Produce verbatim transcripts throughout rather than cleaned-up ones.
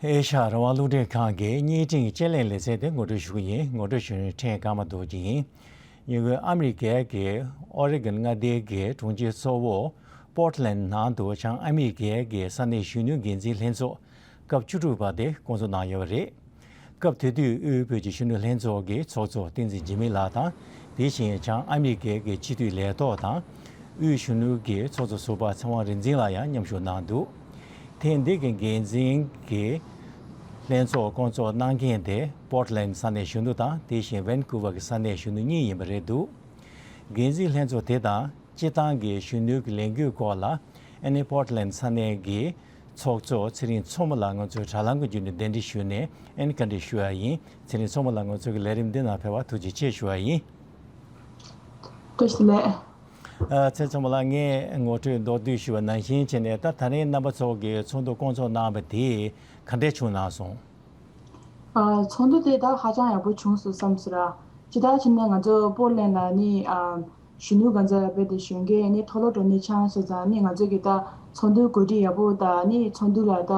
ཨེ་ཤ་ཡ་རང་དབང་རླུང་འཕྲིན་ཁང་གི་བརྙན་འཕྲིན་དཔྱད་གླེང་ལེ་ཚན་དེ་ངོ་སྤྲོད་ཞུ་གི་ཡིན། ངོ་སྤྲོད་ཞུ་མཁན་ཁྲེང་ཀརྨ་རྡོ་རྗེ་ཡིན། ཉེ་སྔོན་ཨ་མི་རི་ཀའི་གི་ཨོ་རེ་གོན་མངའ་སྡེའི་གི་གྲོང་ཁྱེར་གཙོ་བོ་པོར་ཊི་ལེན་ནང་དུ་བྱང་ཨ་མི་རི་ཀའི་གི་ས་གནས་གཞོན་ནུའི་འགན་འཛིན་ལྷན་ཚོགས་སྐབས་བཅུ་དྲུག་པ་དེ་བསྐོང་ཚོགས་གནང་ཡོད་པ་རེད། སྐབས་དེ་དུས་དབུས་བོད་ཀྱི་གཞོན་ནུ་ལྷན་ཚོགས་ཀྱི་ཚོགས་གཙོ་བསྟན་འཛིན་འཇིགས་མེད་ལགས་དང་། དེ་བཞིན་བྱང་ཨ་མི་རི་ཀའི་གི་སྤྱི་འཐུས་ལས་ཐོག་དང་། དབུས་གཞོན་ནུ་གི་ཚོགས་གཙོ་ཟུར་པ་ཚེ་དབང་རིག་འཛིན་ལགས་ཡང་མཉམ་ཞུགས་གནང་འདུག་ཐེངས་འདི་གི་འགན་འཛིན་གྱི་ལྷན་ཚོགས་བསྐོང་ཚོགས་གནང་མཁན་དེ་པོར་ཊི་ལེན་ས་གནས་གཞོན་ནུ་དང་། དེ་བཞིན་ཝན་ཀུ་ཝར་གྱི་ས་གནས་གཞོན་ནུ་གཉིས་ཡིན་པ་རེད་འདུག་འགན་འཛིན་ལྷན་ཚོགས་དེ་དང་སྤྱིར་བཏང་གི་གཞོན་ནུའི་གི་ལས་འགུལ་སྐོར་ལ་ཨ་ནི་པོར་ཊི་ལེན་ས་གནས་ཀྱི་ཚོགས་གཙོ་ཚེ་རིང་མཚོ་མོ་ལགས་ང་ཚོའི་དྲ་ལམ་གྱི་བརྒྱུད་ནས་གདན་འདྲེན་ཞུས་ནས་ཨ་ནི་བཀའ་འདྲི་ཞུ་ཡ་ཡིན། ཚེ་རིང་མཚོ་མོ་ལགས་ང་ཚོའི་གི་ལས་རིམ་འདི་ནང་ཕེབས་པར་ཐུགས་རྗེ་ཆེ་ཞུ་ཡ་ཡིན། བཀྲ་ཤིས་བདེ་ལེགས། ཨ། ཚེ་རིང་མཚོ་མོ་ལགས། ངས་ངོ་སྤྲོད་མདོར་བསྡུས་ཞུས་པ་ནང་བཞིན་བྱས་ནས་ད་ད་རིང་རྣམ་པ་ཚོ་གིས་ཚོགས་འདུ་བསྐོང་ཚོགས་གནང་བ་དེ་ག་འདྲས་བྱུང་གནང་སོང་། ཨ། ཚོགས་འདུ་དེ་ད་ཧ་ཅང་ཡག་པོ་བྱུང་སོང་བསམ་སོང་ར། སྤྱིར་བཏང་བྱས་ན་ང་ཚོ་པོར་ཊི་ལེན་ལ་ནི། ཨ། གཞོན་ནུ་གང་ཚ་ར་བེད་དེ་གཞོན་སྐྱེས་ནི་མཐོ་སློབ་འགྲོ་ནི་ཆགས་སོང་ཙང་ནི་ང་ཚོ་གི་ད་ཚོགས་འདུ་གོ་སྒྲིག་ཡག་པོ་དང་ནི་ཚོགས་འདུ་ལ་ད་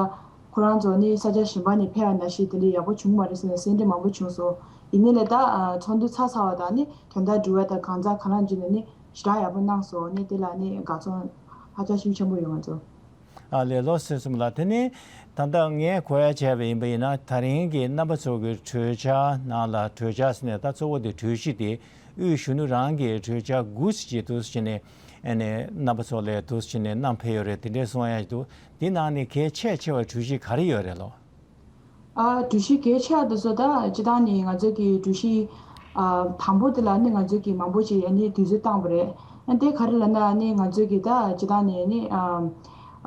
ཁོ་རང་ཚོ་ནི་ས་ཆ་གཞན་པ་ནས་ཕེབས་པ་ནང་བཞིན་དེ་འདྲ་ཡག་པོ་བྱུང་མ་རེད་ཟེར་ནས་གསལ་འདྲི་མང་པོ་བྱུང་སོང་། ཡིན་ནའི་ལས་ད། ཨ། ཚོགས་འདུ་ཚར་ཚར་བ་དང་ནི་དོན་དག་འགྲུལ་བ་དང་གང་ཚ་གང་ལ་འཇུས་ནས་ནི་ཞེ་དྲག་ཡག་པོ་གནང་སོང་། ནི་དེ་ལ་ནི་དགའ་ཚོར་ཧ་ཅང་ཤུགས་ཆེན་པོ་ཡོད་ང་ཚོ། ཨ་ལས། ལགས་སོ་ཚེ་རིང་མཚོ་མོ་ལགས། དེ་ནས་ད་ལྟ་ངས་གོ་ཡ་བྱས་པ་ཡིན་པ་ཡིན་ན་ད་རིང་གི་རྣམ་པ་ཚོ་གི་གྲོས་འཆར་ནང་ལ། གྲོས་འཆར་ཟེར་ནས་ད་གཙོ་བོ་དེ་གྲོས་གཞི་དེ་དབུས་གཞོན་ནུ་རང་གི་གྲོས་འཆར་དགུ་ཙམ་ཅིག་འདུག་ཟེར་ནས་ཨ་ནི་རྣམ་པ་ཚོ་ལ་འདུག་ཟེར་ནས་བསྣམས་ཕེབས་ཡོད་རེད། དེ་འདྲས་གསུང་ཡ་ཞིག་འདུག་དེ་ནང་ནས་གལ་ཆེ་ཆེ་བའི་གྲོས་གཞི་ག་རེ་ཡོད་རེད་ལོ། ཨ། གྲོས་གཞི་གལ་ཆེ་བ་དེ་ཚོ་ད་སྤྱིར་བཏང་ནི་ང་ཚོ་གི་གྲོས་གཞི། ཨ། དང་པོ་དེ་ལ་ནི་ང་ཚོ་གི་མང་པོ་ཅིག་ཨ་ནི་དུས་ཚོད་བཏང་བ་རེད། ཨ། དེ་ག་རེ་ལབ་ན་ནི་ང་ཚོ་གི་ད་སྤྱིར་བཏང་ནི་ནི། ཨ།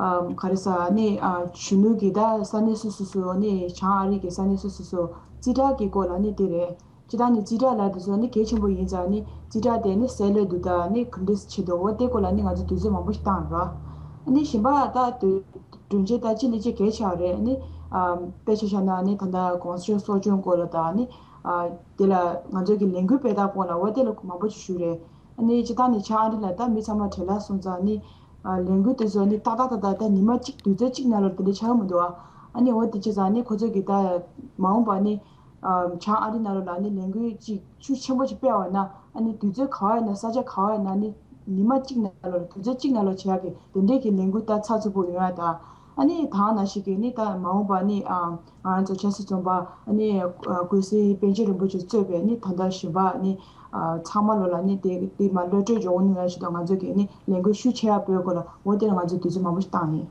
ཨ། ག་རེ་ཟ་ནི། ཨ། གཞོན་ནུ་གི་ད་ས་གནས་སོ་སོ་སོ་ནི་བྱང་ཨ་རི་གི་ས་གནས་སོ་སོ་སོ་རྩིས་ཁྲ་གི་སྐོར་ལ་ནི་དེ་རེད། སྤྱིར་བཏང་ནི་རྩིས་ཁྲ་ལབ་དེ་ཚོ་ནི་གལ་ཆེན་པོ་ཡིན་ཙང་ནི་རྩིས་ཁྲ་དེ་ནི་གསལ་ལེ་འདུག་ད་ནི་ག་འདྲས་བྱེད་འདུག་འོ་དེ་སྐོར་ལ་ནི་ང་ཚོ་དུས་ཚོད་མང་པོ་ཞིག་བཏང་ར། ཨ་ནི་གཞན་པ་ད་དུས་གྲོས་འཆར་ད་ཅི་ལས་ཅི་གལ་ཆེ་བ་རེད། ཨ་ནི། ཨ། དཔེ་ཆ་བཞག་ན་ནི་ད་ལྟ་གོང་ས་མཆོག་གསོ་སྐྱོང་སྐོར་ལ་དང་ནི། ཨ། དེ་ལ་ང་ཚོ་གི་ལས་འགུལ་སྤེལ་སྟངས་སྐོར་ལ་འོ་དེ་ལ་མང་པོ་ཅིག་ཞུས་རེད། ཨ་ནི་སྤྱིར་བཏང་ནི་བྱང་ཨ་རི་ལ་ད་མི་ཚང་མ་བྲེལ་བ་སོང་ཙང་ནི། ཨ། ལས་འགུལ་དེ་ཚོ་ནི་ཏག་ཏག་ཏག་ཏག་ད་ཉི་མ་གཅིག་དུས་ཚོད་གཅིག་ནང་ལ་དེ་འདྲ་ཆགས་ཀྱི་མི་འདུག་ཨ་ནི་འོ་དེ་བྱས་ཙང་ནི་ཁོ་ཚོ་གི་ད་མ་འོངས་པ་ནི། ཨ། བྱང་ཨ་རི་ནང་ལོགས་ལ་ནི་ལས་འགུལ་ཅིག་ཤུགས་ཆེན་པོ་ཅིག་སྤེལ་བ་ན། ཨ་ནི་དུས་ཚོད་ག་བ་ཡིན་ན་ས་ཆ་ག་བ་ཡིན་ན་ནི་ཉི་མ་གཅིག་ནང་ལོགས་དུས་ཚོད་གཅིག་ནང་ལོགས་བྱེད་ཡག་གི་དེ་འདྲས་ཀྱི་ལས་འགུལ་ད་ཚགས་ཚུད་པོ་ཡོང་ཡག་དང་། ཨ་ནི་ད་ག་ནང་བཞིན་གྱི་ནི་ད་མ་འོངས་པ་ནི། ཨ། ང་རང་ཚོ་ཆབ་སྲིད་བཙོན་པ་ཨ་ནི་སྐུ་ཚེ་པཎ་ཆེན་རིན་པོ་ཆེ་གཙོས་པའི་ནི་ད་ལྟ་གཞོན་པ་ནི། ཨ། ཚང་མ་ལོ་ལ་ནི་དེ་དེ་མ་གློད་གྲོལ་འཇོག་ནུས་ཡག་ཞིག་དང་ང་ཚོ་གི་ནི་ལས་འགུལ་ཤུགས་ཆེ་ཡག་སྤེལ་དགོས་ལ་འོ་དེ་ལ་ང་ཚོས་དུས་ཚོད་མང་པོ་ཞིག་བཏང་ཡིན།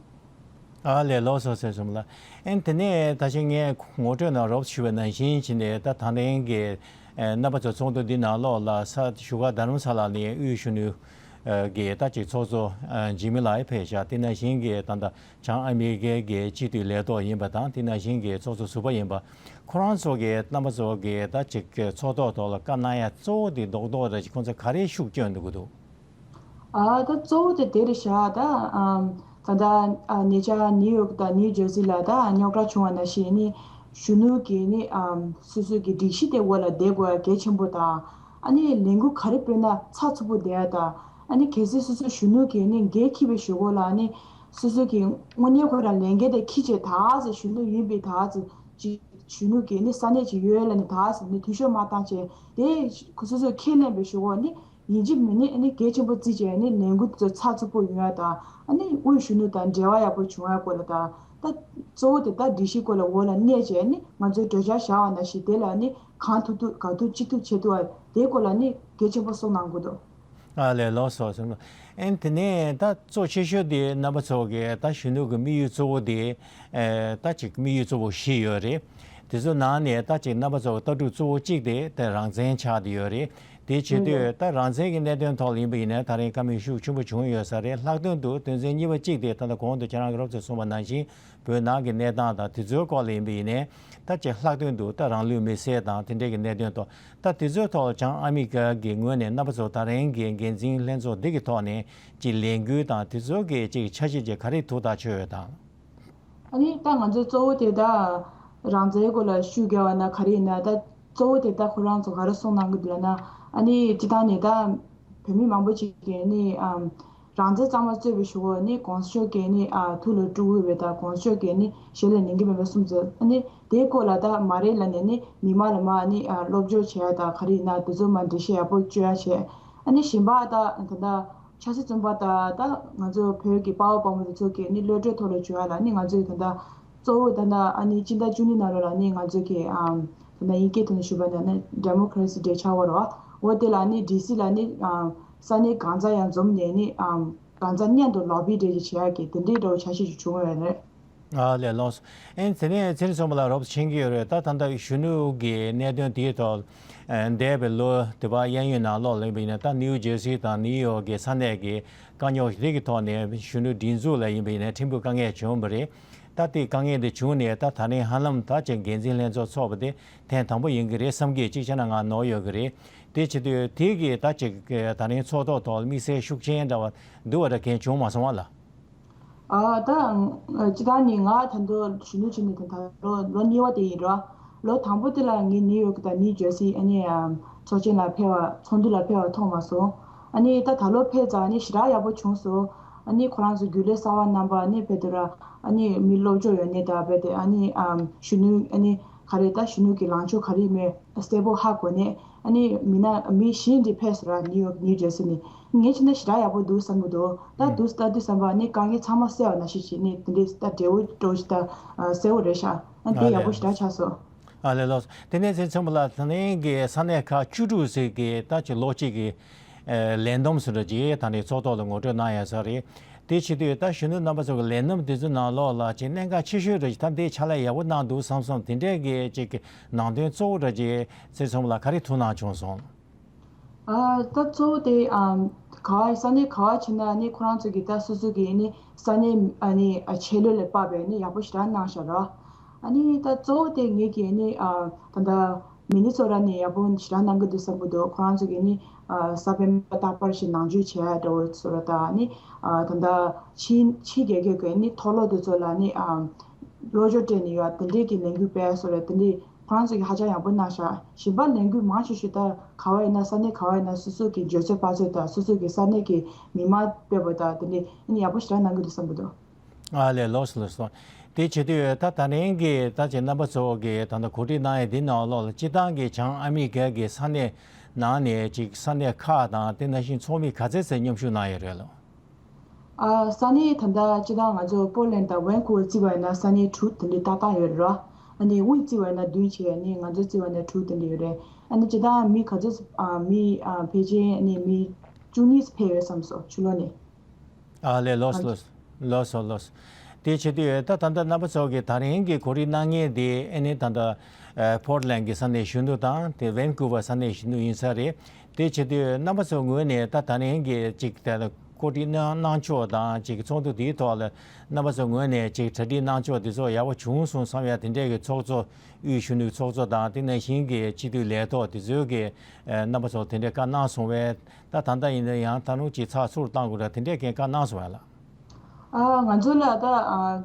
ཨ་ལས། ལགས་སོ་ཚེ་རིང་མཚོ་མོ་ལགས། ཨེ་དེ་ནས་ད་ཅི་ངས་ངོ་སྤྲོད་ནང་རོབ་ཞུས་པ་ནང་བཞིན་བྱས་ནས་ད་ད་ལན་གྱི་ཨེ་རྣམ་པ་ཚོ་ཚོགས་འདུ་འདི་ནང་ལོགས་ལ་ས་བཞུགས་སྒར་རྡ་རམ་ས་ལ་ནས་དབུས་གཞོན་ནུ་ཨེ་གི་ད་ཅིག་ཚོགས་གཙོ་ཨེ་འཇིགས་མེད་ལགས་ཕེབས་ཤག་དེ་ནང་བཞིན་གྱི་ད་ལྟ་བྱང་ཨ་མི་རི་ཀའི་གི་སྤྱི་འཐུས་ལས་ཐོག་ཡིན་པ་དང་། དེ་ནང་བཞིན་གྱི་ཚོགས་གཙོ་ཟུར་པ་ཡིན་པ། ཁོ་རང་ཚོ་གི་རྣམ་པ་ཚོ་གི་ད་ཅིག་ཚོགས་ཐོག་ཐོག་ལ་བཀའ་གནང་ཡ་གཙོ་བོ་དེ་རྡོག་རྡོག་རེ་ཅིག་ཁོང་ཚོ་ག་རེ་ཤུགས་བསྐྱོན་འདུག་གི་འདུག་ཨ། ད་གཙོ་བོ་དེ་དེ་རེད་ཤག་ད་ཨམ། ད་ལྟ་ཨ་ཉེ་ཆར་ནིའུ་ཡོག་དང་ནིའུ་ཇར་སི་ལ་ད་རྙོག་དྲ་བྱུང་བ་ནང་བཞིན་ནི་གཞོན་ནུ་གི་ནི་ཨམ་སོ་སོ་གི་སྒྲིག་གཞི་དེ་འོག་ལ་བསྡད་དགོས་ཡ་གལ་ཆེན་པོ་དང་། ཨ་ནི་ལས་འགུལ་ག་རེ་སྤེལ་ན་ཚགས་ཚུད་པོ་བསྡད་ཡ་དང་། ཨ་ནི་གལ་སྲིད་སོ་སོ་གཞོན་ནུ་གི་ནི་འགན་འཁྱེར་བའི་གཞུག་གུ་ལ་ནི་སོ་སོ་གི་དངོས་གནས་ཁོ་རང་ལས་འགན་དེ་འཁྱེར་བྱས་ད་ཟེར་གཞོན་ནུ་ཡིན་པའི་ད་ཟེར་ཅིག་གཞོན་ནུ་གི་ནི་ས་གནས་ཅིག་ཡོད་ལ་ནི་ད་ཟེར་ནི་འཐུས་ཤོར་མ་བཏང་བྱས་དེ་ཁོ་སོ་སོས་ཁས་ལེན་པའི་གཞུག་གུ་ནི། ཡིན་གཅིག་མིན་གཅིག་ཨ་ནི་གལ་ཆེན་པོ་བརྩིས་བྱས་ཨ་ནི་ལས་འགུལ་དེ་ཚོ་ཚགས་ཚུད་པོ་ཡོང་ཡ་དང་། ཨ་ནི་དབུས་གཞོན་ནུ་དང་འབྲེལ་བ་ཡག་པོ་བྱུང་ཡ་སྐོར་ལ་དང་། ད་གཙོ་བོ་དེ་ད་སྒྲིག་གཞི་སྐོར་ལ་འོག་ལ་གནས་བྱས་ཨ་ནི་ང་ཚོའི་གྲོས་འཆར་བཞག་པ་ནང་བཞིན་དེ་ལ་ཨ་ནི་གང་ཐུབ་ཐུབ་ག་ཐུབ་ཅི་ཐུབ་བྱེད་ཐུབ་པ་དེའི་སྐོར་ལ་ཨ་ནི་གལ་ཆེན་པོ་གསུངས་གནང་གི་འདུག་ཨ་ལས། ལགས་སོ་ཟེར་ན། ཨེ་དེ་ནས་ད་གཙོ་ཆེ་ཤོས་དེ་རྣམ་པ་ཚོ་གི་ད་གཞོན་ནུ་གི་དམིགས་ཡུལ་གཙོ་བོ་དེ། ཨེ་ད་ཅིག་དམིགས་ཡུལ་གཙོ་བོ་བཞི་ཡོད་རེད། དེ་ཚོ་ནང་ནས་ད་ཅིག་རྣམ་པ་ཚོ་གི་ལྟ་གྲུབ་གཙོ་བོ་གཅིག་དེ་དེ་རང་བཙན་ཆགས་བསྡད་ཡོད་རེད། དེ་བྱེད་དུས་ད་རང་བཙན་གྱི་གནད་དོན་ཐོག་ལ་ཡིན་པ་ཡིན་ན་ད་རིང་བཀའ་མོལ་ཤུགས་ཆེན་པོ་བྱུང་ཡོད་ས་རེད། ལྷག་དོན་དུ་དོན་ཚན་གཉིས་པ་གཅིག་དེ་ད་ལྟ་གོང་དུ་ཁྱེད་རང་གིས་རོབ་ཙམ་གསུངས་པ་ནང་བཞིན་བོད་ནང་གི་གནས་སྟངས་དང་དེ་ཚོའི་སྐོར་ལ་ཡིན་པ་ཡིན་ནའི་ད་ཅིག་ལྷག་དོན་དུ་ད་རང་ལུས་མེར་སྲེག་དང་དེ་འདྲའི་གི་གནད་དོན་ཐོག་ད་དེ་ཚོའི་ཐོག་བྱང་ཨ་མི་རི་ཀ་གི་ངོས་ནས་རྣམ་པ་ཚོ་ད་རིང་གི་འགན་འཛིན་ལྷན་ཚོགས་འདི་གི་ཐོག་ནས་ཅིག་ལས་འགུལ་དང་དེ་ཚོའི་གི་ཅིག་འཆར་གཞི་ཅིག་ག་རེ་འདུག་ཐག་ཆོད་ཡོད་དམ། ཨ་ནི་ད་ང་ཚོའི་གཙོ་བོ་དེ་ད་རང་བཙན་སྐོར་ལ་ཤུགས་རྒྱག་པ་ན་ག་རེ་ཡིན་ན། ད་གཙོ་བོ་དེ་ད་ཁོ་རང་ཚོ་ག་རེ་གསུངས་གནང་གི་འདུག་ལབ་ན། ཨ་ནི་སྤྱིར་བཏང་ནས་ད་བོད་མི་མང་པོ་ཅིག་གིས་ནི་ཨམ་ རང་བཙན་གཙང་མ་རྩོད་པའི་གཞུག་གུ་ནི་གོང་ས་མཆོག་གིས་ནི་ཨ་ཐུགས་ལ་སྤྲོ་གི་ཡོད་པ་དང་གོང་ས་མཆོག་གིས་ནི་ཞལ་ལ་ལེན་གྱི་མེད་པ་གསུངས་ཚར། ཨ་ནི་དེའི་སྐོར་ལ་ད་མ་རེད་ལབ་ནས་ནི་མི་མང་ལ་མར་ནི་ཨ་སློབ་སྦྱོང་བྱེད་ཡ་དང་ག་རེ་ཡིན་ན་དེ་ཚོ་མར་འགྲེལ་བཤད་ཡག་པོ་བཅོས་ཡ་བྱས། ཨ་ནི་གཞན་པ་ད་ད་ལྟ་ཆབ་སྲིད་བཙོན་པ་དང་ད་ང་ཚོ་བོད་ཀྱི་དཔའ་བོ་དཔའ་མོ་དེ་ཚོ་གི་ནི་གློད་གྲོལ་ཐོག་ལ་འབྱོར་ཡ་ལ་ནི་ང་ཚོས་ད་ལྟ་གཙོ་བོ་ད་ལྟ་ཨ་ནི་སྤྱི་ཟླ་བཅུ་གཉིས་ནང་ལོགས་ལ་ནི་ང་ཚོ་གི་ཨམ་ད་ལྟ་དབྱིན་སྐད་ཐོག་ནས་ཞུས་པ་ན་ནི་Democracy Day འཆར་བ་རེད་བ། འོ་དེ་ལ་ནི་ཌི་སི་ལ་ནི་ཨམ་ས་གནས་གང་ས་ཡང་འཛོམས་ནས་ནི་ཨམ་གང་ས་མཉམ་དུ་ལོ་བི་འདྲ་ཞིག་བྱེད་ཡག་གི་དེ་འདྲའི་འདྲ་བོ་འཆར་གཞི་ཞིག་བྱུང་ཡོད་རེད། ཨ་ལས་ལགས་སོ། ཨེ་དེ་ནས་ཚེ་རིང་ཚོང་པ་ལགས་རོབ་ཙམ་མཁྱེན་གྱི་ཡོད་རེད། ད་ད་ལྟ་གཞོན་ནུ་གི་གནད་དོན་དེའི་ཐོག་ཨ་འདས་པའི་ལོ་དེ་བར་གཡས་གཡོན་ནང་ལོགས་ལ་ཡིན་པ་ཡིན་ན་ད་ནིའུ་ཇེར་སི་དང་ནིའུ་ཡོག་གི་ས་གནས་ཀྱི་དཀའ་རྙོག་དེ་གི་ཐོག་ནས་གཞོན་ནུ་སྒྲིག་འཛུགས་ལ་ཡིན་པ་ཡིན་ན་ཕྲན་བུ་དཀའ་ངལ་བྱུང་བ་རེད། ད་དེ་དཀའ་ངལ་དེ་བྱུང་ནས་ད་ད་རིང་ཧ་ལམ་ད་ཅིག་འགན་འཛིན་ལྷན་ཚོགས་ཚོགས་པ་དེ་ཐེངས་དང་པོ་ཡིན་གྱི་རེད་བསམ་གྱི། གཅིག་བྱས་ན་ང་ནོར་ཡོད་ཀྱི་རེད། དེ་བྱེད་དུས་དེ་གི་ད་ཅིག་ད་རིང་ཚོགས་ཐོག་ཐོག་དམིགས་བསལ་ཤུགས་རྐྱེན་འདྲ་བ་འདུག་བ་འདྲ་གང་བྱུང་མ་སོང་བ་ལ། ཨ་ད་སྤྱིར་བཏང་ནི་ང་ད་དུང་གཞོན་ནུ་བྱས་ནས་ད་ད་ལོ་ལོ་གཉིས་པ་དེ་ཡིན་རོ། ལོ་དང་པོ་དེ་ལ་ངས་ནིའུ་ཡོག་དང་ནིའུ་ཇར་སི་ཨ་ནི་ཚོགས་ཆེན་ལ་ཕེབས་པ་ཚོགས་འདུ་ལ་ཕེབས་པ་མཐོང་མ་སོང་། ཨ་ནི་ད་ད་ལོ་ཕེབས་ཙང་ཨ་ནི་ཞེ་དྲག་ཡག་པོ་བྱུང་སོང་། ཨ་ནི་ཁོ་རང་ཚོ་རྒྱུན་ལས་གསར་པ་རྣམ་པ་ཨ་ནི་ཕེབས་དུས་ར་ཨ་ནི་མི་སློབ་སྦྱོང་ཡོད་ནི་དང་རྦད་དེ་ཨ་ནི་གཞོན་ནུ་ཨ་ནི་ག་རེ་ད་གཞོན་ནུ་གི་ལངས་ཕྱོགས་ག་རེ་མེད་གསལ་པོ་ཧ་གོ་ནས། ཨ་ནི་མི་སྣ་མི་གཞན་འདི་ཕེབས་སོང་ར་ནིའུ་ཡོག་ནིའུ་ཇར་སི་ནས། ངས་བྱས་ན་ཞེ་དྲག་ཡག་པོ་འདུག་བསམ་གྱི་འདུག་ད་འདུག་ད་འདུག་བསམ་པ་ནི་དཀའ་ངལ་ཚང་མ་སེལ་བ་ནང་བཞིན་བྱས་ནས་དེ་འདྲའི་ད་འབྲས་བུ་འགྲོ་ཞིག་ད་གསལ་བོ་རེད་ཤག་ཨ་དེ་ཡག་པོ་ཞེ་དྲག་ཆགས་སོང་། ཨ་ལས་ལགས་སོ། དེ་ནས་ཚེ་རིང་ཚོང་པ་ལགས་ད་ལན་གྱི་ས་གནས་ཁག་བཅུ་དྲུག་ཟེར་གྱི་ད་ཅིག་ལོ་གཅིག་གི་ལས་བསྡོམས་སུ་འདྲ་ཅིག་ད་ནས་ཚོགས་ཐོག་ལ་ངོ་སྤྲོད་གནང་ཡ་ས་རེད། དེ་བྱེད་དུས་ད་གཞོན་ནུ་རྣམ་པ་ཚོ་གི་ལས་རྣམ་དེ་ཚོའི་ནང་ལོགས་ལ་ཅིག་གནད་འགག་ཆེ་ཤོས་རེད་ད་འདི་ཕྱག་ལས་ཡག་པོ་གནང་འདུག་བསམ་སོང་། དེ་འདྲས་ཀྱི་ཅིག་གི་ནང་དོན་གཙོ་བོ་འདྲ་ཅིག་ཚེ་རིང་ཚོང་པ་ལགས་ག་རེ་ཐུགས་སྣང་བྱུང་སོང་། ཨ་ད་གཙོ་བོ་དེ་ཨམ་ག་བ་ས་གནས་ག་བ་ཕྱིན་ན་ནི་ཁོ་རང་ཚོ་གི་ད་སོ་སོ་གི་ནི་ས་གནས་ཨ་ནི་ཨ་ཆེད་ལས་ལ་དཔག་པའི་ནི་ཡག་པོ་ཞེ་དྲག་གནང་ཤག་ར། ཨ་ནི་ད་གཙོ་བོ་དེ་ངེད་ཀྱི་ནི་ཨ་ད་ད་མི་ནི་སོ་ཊ་ནས་ཡག་པོ་ཞེ་དྲག་གནང་གི་འདུག་བསམ་གི་འདུག་ཁོ་རང་ཚོ་གི་ནི་ཨ་གཟའ་སྤེན་པ་རྟག་པར་ཞིག་ནང་ཆོས་བྱས་འདྲ་བོ་སོ་ར་ད་ནི་ཨ་ད་ད་ཕྱི་ཕྱི་རྒྱལ་ཁབ་ཀྱི་ནི་མཐོ་སློབ་དེ་ཚོ་ལ་ནི་ཨ་བློ་སྦྱོང་སྤྲད་ནས་ཡོད་དེ་འདྲས་ཀྱི་ལས་འགུལ་སྤེལ་སོ་ར་དེ་འདྲས། ཁོ་རང་ཚོ་གིས་ཧ་ཅང་ཡག་པོ་གནང་ཤག་གཞན་པ་ལས་འགུལ་མང་ཆེ་ཤོས་ད་ག་བ་ཡིན་ན་ས་གནས་ག་བ་ཡིན་ན་སོ་སོ་གི་འཇོལ་ཚོད་དཔའ་ཚོད་དང་སོ་སོ་གི་ས་གནས་ཀྱི་མི་མང་ཕེབས་པ་དང་དེ་འདྲས་ཨ་ནི་ཡག་པོ་ཞེ་དྲག་གནང་གི་འདུག་བསམ་གི་འདུག་ཨ་ལས་ལགས་སོ་ལགས་སོ། དེ་བྱེད་དུས་ད་ད་ནང་གི་ད་ཅིག་རྣམ་པ་ཚོ་གི་ད་ལྟ་གོ་སྒྲིག་གནང་ཡས་འདི་ནང་ལོགས་ལ་སྤྱིར་བཏང་གི་བྱང་ཨ་མི་རི་ཀའི་ས་གནས་ནང་ནས་ཅིག་ས་གནས་ཁག་དང་དེ་ནང་བཞིན་ཚོགས་མི་ག་ཚད་ཙམ་མཉམ་ཞུགས་གནང་ཡོད་རེད་ལགས། ཨ་ས་གནས་ད་ལྟ་སྤྱིར་བཏང་ང་ཚོ་པོར་ལན་དང་ཝན་ཀུ་ཝར་བརྩིས་པ་ཡིན་ན་ས་གནས་དྲུག་དེ་འདྲའི་ཏག་ཏག་ཡོད་རེད་ར། ཨ་ནི་དབུས་བརྩིས་པ་ཡིན་ན་བདུན་བྱས་ཨ་ནི་ང་ཚོ་བརྩིས་པ་ཡིན་ན་དྲུག་དེ་འདྲ་ཡོད་རེད། ཨ་ནི་སྤྱིར་བཏང་མི་ག་ཚོད་ཨ་མི་ཨ་ཕལ་ཆེར་ཨ་ནི་མི་བཅུ་གཉིས་ཕེབས་ཡོད་བསམ་སོང་ཕྱི་ལོགས་ནས། ཨ་ལས་ལགས་སོ་ལགས་སོ་ལགས་སོ་ལགས་སོ། དེ་བྱེད་དུས་ད་ད་ལྟ་རྣམ་པ་ཚོ་གིས་ད་རིང་གི་གོ་སྒྲིག་གནང་མཁན་དེ་ཨ་ནི་ད་ལྟ་ཨ་པོར་ལན་གྱི་ས་གནས་གཞོན་ནུ་དང་དེ་ཝན་ཀུ་ཝར་ས་གནས་གཞོན་ནུ་ཡིན་ས་རེད། དེ་བྱེད་དུས་རྣམ་པ་ཚོའི་ངོས་ནས་ད་ད་རིང་གི་ཅིག་དེ་ལ་གོ་སྒྲིག་གནང་གནང་ཕྱོགས་དང་ཅིག་ཚོགས་འདུ་དེའི་ཐོག་ལ་རྣམ་པ་ཚོའི་ངོས་ནས་ཅིག་གྲ་སྒྲིག་གནང་ཕྱོགས་དེ་ཚོ་ཡག་པོ་བྱུང་སོང་བསམ་ཡ་དེ་འདྲས་ཀྱི་ཚོགས་གཙོ་དབུས་གཞོན་ནུའི་ཚོགས་གཙོ་དང་དེ་ནང་བཞིན་གྱི་སྤྱི་འཐུས་ལས་ཐོག་དེ་ཚོའི་གི་ཨ་རྣམ་པ་ཚོ་དེ་འདྲས་བཀའ་གནང་སོང་བས་ད་ད་ལྟ་ཡིན་ན་ཡང་ད་རུང་ཅིག་ཚགས་ཚུད་གཏང་དགོས་ར་དེ་འདྲས་ཀྱི་བཀའ་གནང་སོང་བས་ལགས། ཨ་ང་ཚོ་ལ་ད་ཨ་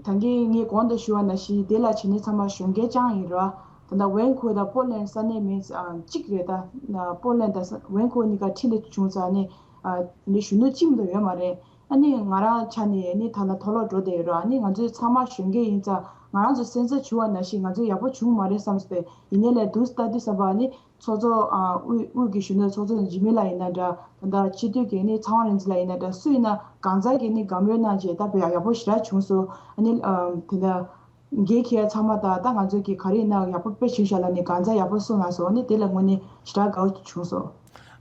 ད་གིན་ངས་གོང་དུ་ཞུ་བ་ནང་བཞིན་དེ་ལ་བྱེད་ནི་ཚང་མ་གཞོན་སྐྱེས་རྐྱང་ཡིན་ར། ད་ལྟ་ཝན་ཀུ་ཝར་དང་པོར་ལན་ས་གནས་མིན་ཨ་གཅིག་རེད་ད། པོར་ལན་དང་ཝན་ཀུ་ཝར་གཉིས་ཀ་འཕྲིན་ལས་བྱུང་ཙང་ནི་ཨ་ནི་གཞོན་ནུ་གཅིག་མ་གཏོགས་ཡོད་མ་རེད། ཨ་ནི་ང་རང་ཆ་ནས་ནི་ད་ལ་མཐོ་སློབ་འགྲོ་བསྡད་ཡོད་ར། ཨ་ནི་ང་ཚོ་ཚང་མ་གཞོན་སྐྱེས་ཡིན་ཙང་ང་རང་ཚོ་སེམས་འཚབ་བྱུང་བ་ནང་བཞིན་ང་ཚོ་ཡག་པོ་བྱུང་མ་རེད་བསམ་སྟེ་ཡིན་ནའི་ལས་འདུག་ལྟ་དུས་བསམ་པ་ནི། ཚོགས་གཙོ་ཨ་དབུས་དབུས་ཀྱི་གཞོན་ནུ་ཚོགས་གཙོ་འཇིགས་མེད་ལགས་ཡིན་ན་འདྲ། ད་ལྟ་སྤྱི་འཐུས་ཀྱི་ནི་ཚངས་དབང་རིག་འཛིན་ལགས་ཡིན་ན་འདྲ་སུ་ཡིན་ན་གང་ཟག་གི་ནི་དགའ་མོས་གནང་བྱས་ད་བས་ཡག་པོ་ཞེ་དྲག་བྱུང་སོང་། ཨ་ནི་ཨམ་དེ་འདྲ་འགན་འཁྱེར་ཡ་ཚང་མ་ད་ད་ང་ཚོ་གི་ག་རེ་ཡིན་ན་ཡག་པོ་དཔེ་བྱུང་ཤག་ལབ་ནི་གང་ཟག་ཡག་པོ་གསུངས་གནང་སོང་། ཨ་ནི་དེ་ལ་དངོས་གནས་ཞེ་དྲག་དགའ་བོ་བྱུང་སོང་།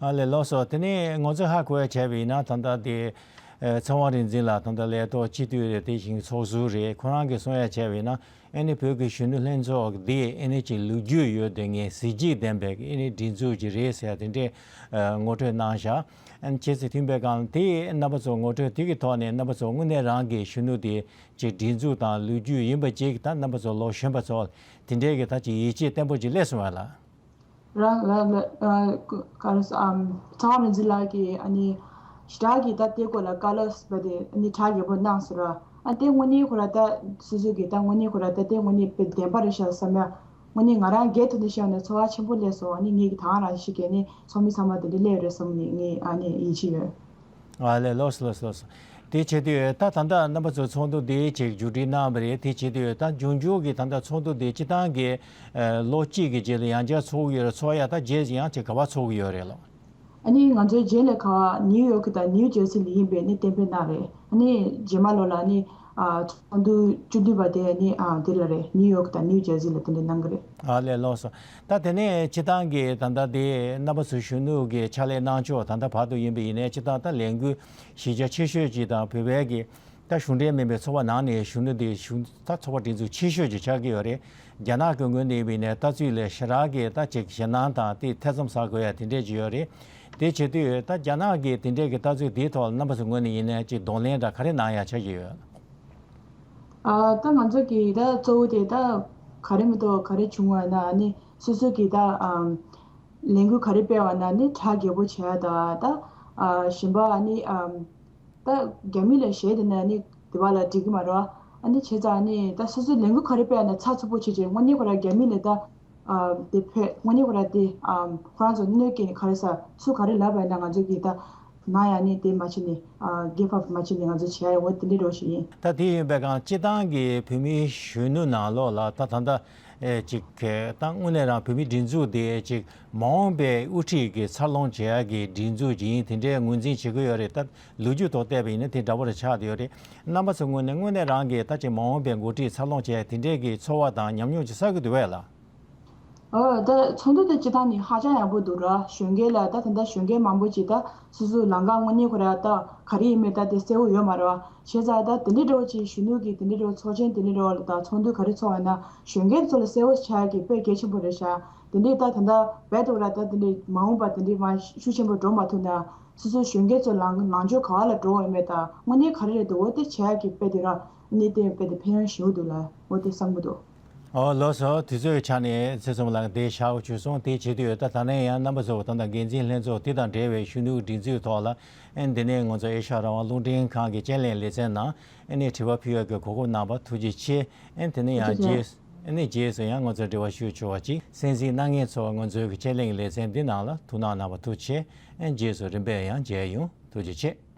ཨ་ལས་ལགས་སོ། དེ་ནས་ང་ཚོས་ཧ་གོ་ཡ་བྱས་པ་ཡིན་ན་ད་ལྟ་དེ་ཨ་ཚངས་དབང་རིག་འཛིན་ལགས་ད་ལྟ་ལས་ཐོག་སྤྱི་འཐུས་རེད། དེ་བཞིན་ཚོགས་ཟུར་རེད། ཁོ་རང་གིས་གསུང་ཡ་བྱས་པ་ཡིན་ན། ཨ་ནི་བོད་ཀྱི་གཞོན་ནུ་ལྷན་ཚོགས་འདི་ཨ་ནི་ཅིག་ལོ་རྒྱུས་ཡོད་དེ་ངས་གཟི་བརྗིད་ལྡན་པའི་ཨ་ནི་སྒྲིག་འཛུགས་ཅིག་རེད་ཟེར་དེ་འདྲས་ཨ་ངོ་སྤྲོད་གནང་བཞག་ཨ་ནི་བྱས་ཙང་མཐུན་པའི་སྒང་དེ་རྣམ་པ་ཚོ་ངོ་སྤྲོད་དེ་གི་ཐོག་ནས་རྣམ་པ་ཚོ་དངོས་གནས་རང་གི་གཞོན་ནུ་དེ་ཅིག་སྒྲིག་འཛུགས་དང་ལོ་རྒྱུས་ཡིན་པ་ཅིག་ད་རྣམ་པ་ཚོ་ལོ་གཞོན་པ་ཚོ་དེ་འདྲས་ཀྱི་ད་ཅིག་ཡིད་ཆེས་བརྟན་པོ་ཅིག་སླེབས་སོང་བ་ལ། རང་ལ་ལ་ཨ་ག་རེ་ཟེར་ཨམ་ཚངས་དབང་རིག་འཛིན་ལགས་ཀྱིས་ཨ་ནི་ཞེ་དྲག་གི་ད་དེ་སྐོར་ལ་བཀའ་སློབ་ཟེར་བ་དེ་ཨ་ནི་གྲ་རྒྱས་པོ་གནང་སོང་ར། ཨ་དེ་དངོས་གནས་ཁོ་ར་ད་སོ་སོ་གི་ད་དངོས་གནས་ཁོ་ར་ད་དེ་དངོས་གནས་དཔེ་བདེན་པ་རེད་ཤག་བསམ་ཡ། དངོས་གནས་ང་རང་སྒེར་ཐོག་ནས་བཤད་ན་ཚོར་བ་ཆེན་པོ་སླེབས་སོང་། ཨ་ནི་ངེད་ཀྱི་ད་ག་རང་ཞིག་གིས་ནི་ཚོགས་མི་ཚང་མ་དེ་འདྲ་སླེབས་རེད་བསམ་ནས་ངས་ཨ་ནི་ཡིད་ཆེས་ཡོད། ཨ་ལས། ལགས་སོ་ལགས་སོ་ལགས་སོ། དེ་བྱེད་དུས་ད་ད་ལྟ་རྣམ་པ་ཚོ་ཚོགས་འདུ་དེ་ཅིག་མཇུག་སྒྲིལ་གནང་བ་རེད། དེ་བྱེད་དུས་ད་འབྱུང་འགྱུར་གྱི་ད་ལྟ་ཚོགས་འདུ་དེ་སྤྱི་བཏང་གི་ཨ་ལོ་གཅིག་གི་རྗེས་ལ་ཡང་བསྐྱར་ཚོགས་ཀྱི་ཡོད་རེད། ཚོགས་ཡ་ད་རྗེས་ཡང་ཅིག་ག་པར་ཚོགས་ཀྱི་ཡོད་རེད་ལགས། ཨ་ནི་ང་ཚོའི་རྗེས་ལ་ག་ནིའུ་ཡོག་གི་དང་ནིའུ་ཇར་སི་ལ་ཡིན་པའི་ནི་གཏན་འབེབས་གནང་རེད། ཨ་ནི་རྗེས་མ་ལོ་ལ་ནི་ཨ་ཚོགས་འདུ་བཅུ་བདུན་པ་དེ་ནི་ཨ་དེ་ལ་རེད། ནིའུ་ཡོག་དང་ནིའུ་ཇར་སི་ལ་དེ་འདྲ་གནང་གི་རེད། ཨ་ལས། ལགས་སོ། ད་དེ་ནས་སྤྱི་བཏང་གི་ད་ལྟ་དེ་རྣམ་པ་ཚོ་གཞོན་ནུ་གི་ཕྱག་ལས་གནང་ཕྱོགས་ད་ལྟ་བར་དུ་ཡིན་པ་ཡིན་ནའི་སྤྱི་བཏང་ད་ལས་འགུལ་གཞི་རྒྱ་ཆེ་ཤོས་ཅིག་དང་བོད་པའི་གི་ད་གཞུང་འབྲེལ་མིན་པའི་ཚོགས་པ་ནང་ནས་གཞོན་ནུ་དེ་གཞུང་ད་ཚོགས་པ་སྒྲིག་འཛུགས་ཆེ་ཤོས་ཅིག་ཆགས་ཀྱི་ཡོད་རེད། རྒྱ་ནག་གི་ངོས་ནས་ཡིན་པ་ཡིན་ནའི་ལྟ་ཚུལ་ལ་ཞེ་དྲག་གི་ད་ཅིག་ཞེད་སྣང་དང་དེ་ཐེ་ཚོམ་ཟ་དགོས་ཡ་དེ་འདྲས་ཅིག་ཡོད་རེད། དེ་བྱེད་དུས་ད་རྒྱ་ནག་གི་དེ་འདྲས་ཀྱི་ལྟ་ཚུལ་དེའི་ཐོག་ལ་རྣམ་པ་ཚོའི་ངོས་ནས་ཡིན་ནའི་ཅིག་གདོང་ལེན་འདྲ་ག་རེ་གནང་ཡ་ཆགས་ཀྱི་ཡོད། ཨ་ད་ང་ཚོ་གི་ད་གཙོ་བོ་དེ་ད་ག་རེ་མི་འདུག་ག་རེ་བྱུང་བ་ན་ནི་སོ་སོ་གི་ད་ཨམ་ལས་འགུལ་ག་རེ་སྤེལ་བ་ན་ནི་གྲ་རྒྱས་པོ་བྱས་ད་ད་ཨ་གཞན་པ་ནི་ཨམ་ད་རྒྱ་མི་ལ་གཞས་དེ་ན་ནི་དེ་བ་ལ་འགྲིག་གི་མ་རེད་བ། ཨ་ནི་བྱས་ཙང་ནི་ད་སོ་སོའི་ལས་འགུལ་ག་རེ་སྤེལ་བ་ན་ཚགས་ཚུད་པོ་བྱེད་ཅིག་དངོས་གནས་ཁོ་ར་རྒྱ་མི་ལ་ད་ཨ་དེ་བོད་དངོས་གནས་ཁོ་ར་དེ་ཨམ་ཁོ་རང་ཚོ་གནོད་སྐྱེལ་ནི་ག་རེ་ཟ་སུ་ག་རེ་ལབ་པ་ཡིན་ན་ང་ཚོ་གི་ད། ན་ཡང་ནི་དེ་མ་བྱས་ནས་ཨ་give up མ་བྱས་ནས་ང་ཚོ་བྱས་ཡ་འོ་དེ་འདྲའི་འགྲོ་ཞིག་ཡིན། ད་དེ་ཡིན་པའི་སྒང་སྤྱི་བཏང་གི་བོད་མིའི་གཞོན་ནུ་ནང་ལོགས་ལ་ད་ད་ལྟ་ཨེ་ཅིག་གི་ད་དངོས་གནས་རང་བོད་མིའི་སྒྲིག་འཛུགས་དེ་ཅིག་མ་འོངས་པའི་དབུ་ཁྲིད་ཀྱི་འཚར་ལོངས་བྱེད་ཡ་གི་སྒྲིག་འཛུགས་ཅིག་ཡིན་དེ་འདྲའི་ངོས་འཛིན་བྱེད་ཀྱི་ཡོད་རེད། ད་ལོ་རྒྱུས་ཐོག་བལྟས་པ་ཡིན་ན་དེ་འདྲ་པོ་རེ་ཆགས་བསྡད་ཡོད་རེད། རྣམ་པ་ཚོའི་ངོས་ནས་དངོས་གནས་རང་གི་ད་ཅིག་མ་འོངས་པའི་འགོ་ཁྲིད་འཚར་ལོངས་བྱེད་ཡ་དེ་འདྲའི་གི་ཚོར་བ་དང་ཉམས་མྱོང་ཅིག་བསགས་ཀྱི་འདུག་བས་ལགས། ཨོ་ད་ཚོགས་འདུ་དེ་སྤྱི་བཏང་ནི་ཧ་ཅང་ཡག་པོ་འདུག་ར། གཞོན་སྐྱེས་ལ་ད་ད་ལྟ་གཞོན་སྐྱེས་མང་པོ་ཅིག་ད་སོ་སོའི་ལམ་ཁ་དངོས་གནས་ཁོ་ར་ད་ག་རེ་ཡིན་མིན་ད་དེ་གསལ་བོ་ཡོད་མ་རེད་བ། བྱས་ཙང་ད་དེ་འདྲའི་འགྲོ་ཅིག་གཞོན་ནུ་གི་དེ་འདྲའི་འགྲོ་ཚོགས་ཆེན་དེ་འདྲའི་འགྲོ་ལ་ད་ཚོགས་འདུ་ག་རེ་ཚོགས་ཡོད་ན་གཞོན་སྐྱེས་ཚོ་ལ་གསལ་བོ་ཆགས་ཀྱི་དཔེ་གལ་ཆེན་པོ་རེད་ཤག་དེ་འདྲའི་ད་ད་ལྟ་རྦད་དེ་ཁོ་ར་ད་དེ་འདྲའི་མ་འོངས་པ་དེ་འདྲའི་མ་ཤུགས་ཆེན་པོ་འགྲོ་མ་ཐུབ་ན་སོ་སོའི་གཞོན་སྐྱེས་ཚོ་ལང་ལངས་ཕྱོགས་ག་བ་ལ་འགྲོ་འོས་མེད་ད་དངོས་གནས་ག་རེ་རེད་འདུག་འོ་དེ་བྱས་ཀྱི་དཔེ་དེ་ར་གནས་བརྟན་དཔེ་དེ་ཕན་ཡོན་ཞེ་པོ་འདུག་ལ་འོ་དེ་བསམ་གི་འདུག་ཨོ་ལགས་སོ། དུས་ཚོད་ཆ་ནས་ཚེ་བཙུན་ལགས་དེ་བཞག་བཅུག་སོང་། དེ་བྱེད་དུས་ད་ད་ནས་ཡང་རྣམ་པ་ཚོ་ད་ལྟ་འགན་འཛིན་ལྷན་ཚོགས་དེ་དང་འབྲེལ་བའི་གཞོན་ནུ་སྒྲིག་འཛུགས་ཐོག་ལ་ཨེ་འདི་ནས་ང་ཚོ་ཨེ་ཤ་ཡ་རང་དབང་རླུང་འཕྲིན་ཁང་གི་དཔྱད་གླེང་ལེ་ཚན་ནང་ཨེ་ནས་དྲི་བ་ཕུལ་ཡག་གི་གོ་སྐབས་གནང་བ་ཐུགས་རྗེ་ཆེ། ཨེ་དེ་ནས་ཡང་ཐུགས་རྗེ་ཆེ། རྗེས་ཨེ་ནས་རྗེས་སུ་ཡང་ང་ཚོ་འབྲེལ་བ་ཞུ་ཆོག་པ་ཅིག་གསན་གཟིགས་གནང་མཁན་ཚོ་ང་ཚོའི་གི་དཔྱད་གླེང་ལེ་ཚན་འདི་ནང་ལ་ཐུགས་སྣང་གནང་བ་ཐུགས་རྗེ་ཆེ། ཨེ་རྗེས་སུ་རིམ་པས་ཡང་མཇལ་ཡོང་། ཐུགས་རྗེ་ཆེ།